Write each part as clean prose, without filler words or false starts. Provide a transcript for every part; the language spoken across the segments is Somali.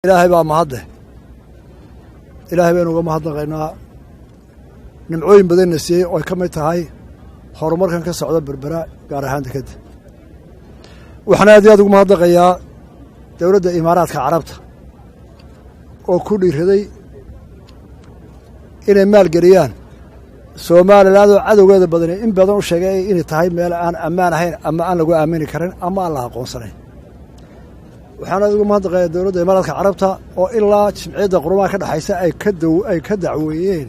Ilaahay baa mahadleh. Ilaahay baynu uga mahadnaqaynaa nimcooyin badanna siiyey oo ay ka mid tahay horumarkan ka socda Berbera, gaar ahaan dekedda. Waxaan aad iyo aad ugu mahadnaqayaa dowladda Imaaraadka Carabta oo ku dhiiraday inay maalgeliyaan Somaliland, oo cadowgeeda badani in badan u sheegay inay tahay meel aan ammaan ahayn ama aan lagu aamini karin ama aan la aqoonsanayn. Waxaan aad ugu mahadnaqayaa dowladda Imaaraadka Carabta oo ilaa Jimciyadda Qurumaha ka dhexaysa ay ka dacweeyeen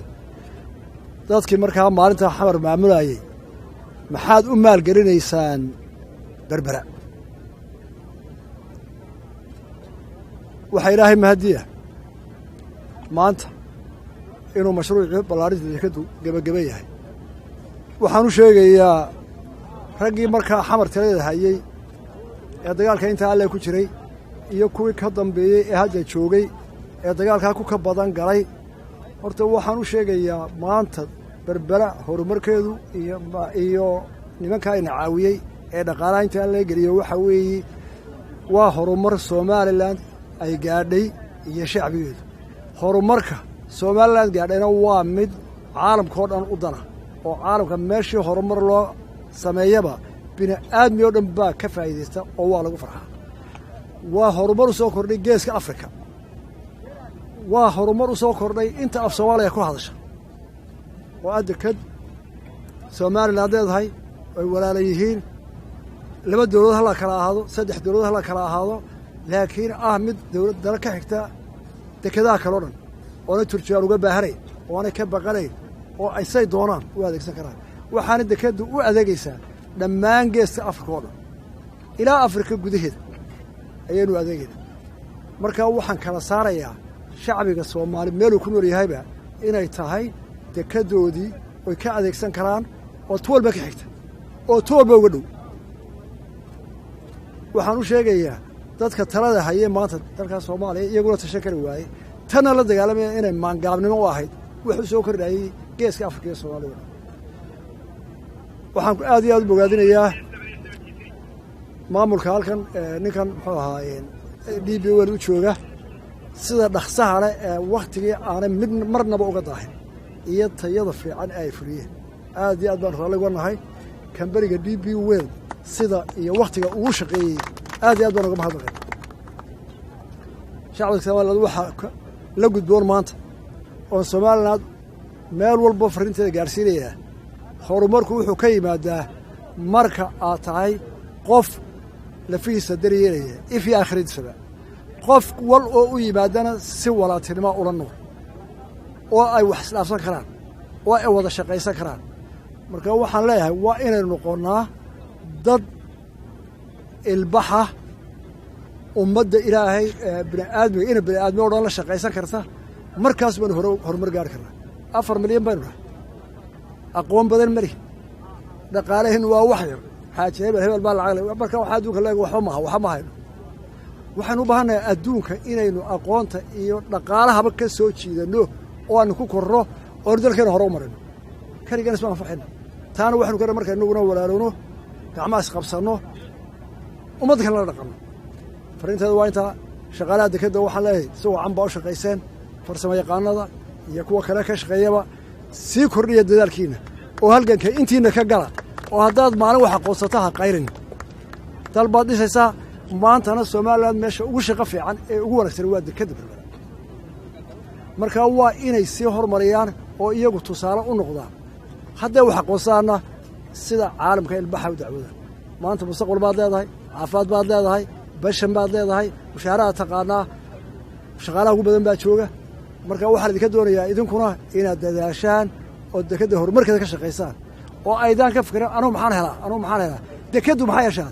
dadkii markaa maalinta Xamar maamulayay: "Maxaad u maalgelinaysaan Berbera?" Waxaa Ilaahay mahadiya maanta inuu mashruucii ballaarinta dekaddu gebageba yahay. Waxaan u sheegayaa raggii markaa Xamar taladeeda hayey ee dagaalka intaa alle ku jiray iyo kuwii ka dambeeyey ee hadda joogay ee dagaalkaa ku ka badan galay. Horta waxaan u sheegayaa, maanta Berbera horumarkeedu iyo nimankaa ina caawiyey ee dhaqaalaha intaa laga geliyo waxa weeye waa horumar Somaliland ay gaadhay iyo shacbigeedu. Horumarka Somaliland gaadhayna waa mid caalamka oo dhan u dana, oo caalamka meeshii horumar loo sameeyaba bini aadmi oo dhan baa ka faa'iidaysta oo waa lagu farxaa. Waa horumar u soo kordhay Geeska Afrika, waa horumar u soo kordhay inta af Soomaaliya ku hadasha, oo ah deked Somaliland leedahay ay walaala yihiin. Laba dowladood ha la kala ahaado, saddex dowladood ha la kala ahaado, laakiin ah mid dowlad dala ka xigta dekedaha kale o dhan, oonay Turjiyaan uga baahanayn, oonay ka baqanayn, oo ay say doonaan u adeegsan karaan. Waxaana dekeddu u adeegaysaa dhammaan Geeska Afrika oo dhan, ilaa Afrika gudaheeda ayaynu adeegayna. Marka waxaan kala saarayaa shacbiga Soomaali meeluu ku nool yahayba inay tahay dekeddoodii oy ka adeegsan karaan, oo tu walba ka xigta oo tu walba uga dhow. Waxaan u sheegayaa dadka talada hayee maanta dalkaa Soomaaliya, iyaguna tashan kari waayey, tanna la dagaalamaya, inay maangaabnimo u ahayd wax u soo kordhayey Geeska Afrika iyo Soomaalida. Waxaan aad iyo aad u bogaadinayaa maamulka halkan, ninkan muxuu ahaa DP World u jooga, sida dhaksaha leh ee wakhtigii aanay mid marnaba uga daahin iyo tayada fiican ee ay fuliyeen. Aad iyo aad baan raalli uga nahay kamberiga DP World sida iyo wakhtiga ugu shaqeeyey. Aad iyo aad baan uga mahadnaqay. Shacabka Somaliland waxaa la gudboon maanta oon Somaliland meel walba farrinteeda gaadhsiinayaa: horumarku wuxuu ka yimaadaa marka aad tahay qof lafihiisa daryeelaya if iyo aakhiradiisaba, qof wal oo u yimaadana si walaaltinimo ula nool, oo ay wax isdhaafsan karaan, oo ay wada shaqaysan karaan. Marka waxaan leeyahay, waa inaynu noqonnaa dad ilbaxa, ummadda Ilaahay, bini aadmiga, ina bini aadmi o dhan la shaqaysan karta. Markaas baynu horumar gaari karnaa. 4 milyan baynu nahay, aqoon badan mali, dhaqaalaheennu waa wax yar. Xaaji hebel hebel baa lacag le. Marka waxaa adduunka leeg waxba maha, waxba ma hayno. Waxaynu u baahannahay adduunka inaynu aqoonta iyo dhaqaalahaba ka soo jiidanno, oo aanu ku korno, oonu dalkeena hore u marino. Keligan isma anfaxayno. Taana waxaynu ka marka inaguna walaalowno, gacmaha isqabsanno, ummadda kalena la dhaqanno. Farrinteeda waa intaa. Shaqaalaha dekedda waxaan leeyahay, si wacan baa u shaqayseen. Farsamo yaqaanada iyo kuwa kale ka shaqeeyaba, sii kordhiya dadaalkiina oo halganka intiina ka gala, oo haddaad maalin wax aqoonsata ha qayrin. Dal baad dhisaysaa. Maantana Somaliland meesha ugu shaqo fiican ee ugu wanaagsan waa dekedda Berbera. Marka waa inay sii horumariyaan oo iyagu tusaale u noqdaan. Hadday wax aqoonsadaanna, sida caalamka ilbaxa u dacwada. Maanta mustaqbal baad leedahay, caafimaad baad leedahay, bashan baad leedahay, mushaaraha taqaanaa, shaqaalaha ugu badan baa jooga. Marka waxaa idinka doonayaa idinkuna inaad dadaashaan oo dekedda horumarkeeda ka shaqaysaan, oo aydaan ka fikirin "Anugu maxaan helaa? Anugu maxaan helaa?" Dekeddu maxay heshaa?